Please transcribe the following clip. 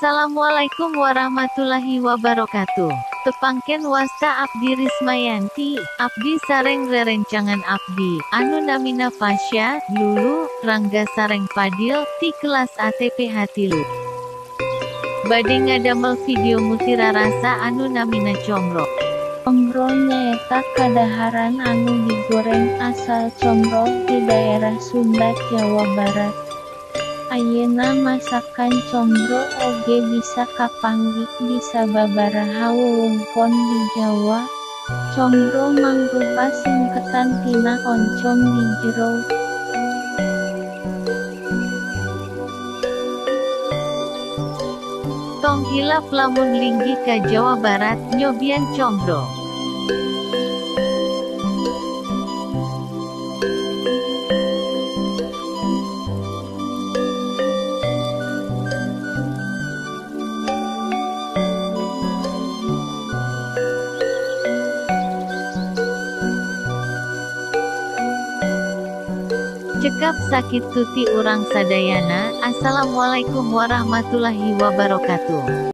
Assalamualaikum warahmatullahi wabarakatuh. Tepangken wasta abdi Rismayanti, abdi sareng rerencangan abdi, anu namina Fasya, Lulu, Rangga sareng Padil, ti kelas ATPH 3. Bade ngadamel video mutira rasa anu namina comro. Comro nyaeta kadaharan anu digoreng asal comro di daerah Sunda, Jawa Barat. Ayeuna masakan combro oge bisa kapanggih di sababaraha wewengkon di Jawa. Combro mangrupa singketan tina oncom di jero. Tong hilap lamun linggih ka Jawa Barat nyobian combro. Cekap sakit tuti urang sadayana. Assalamualaikum warahmatullahi wabarakatuh.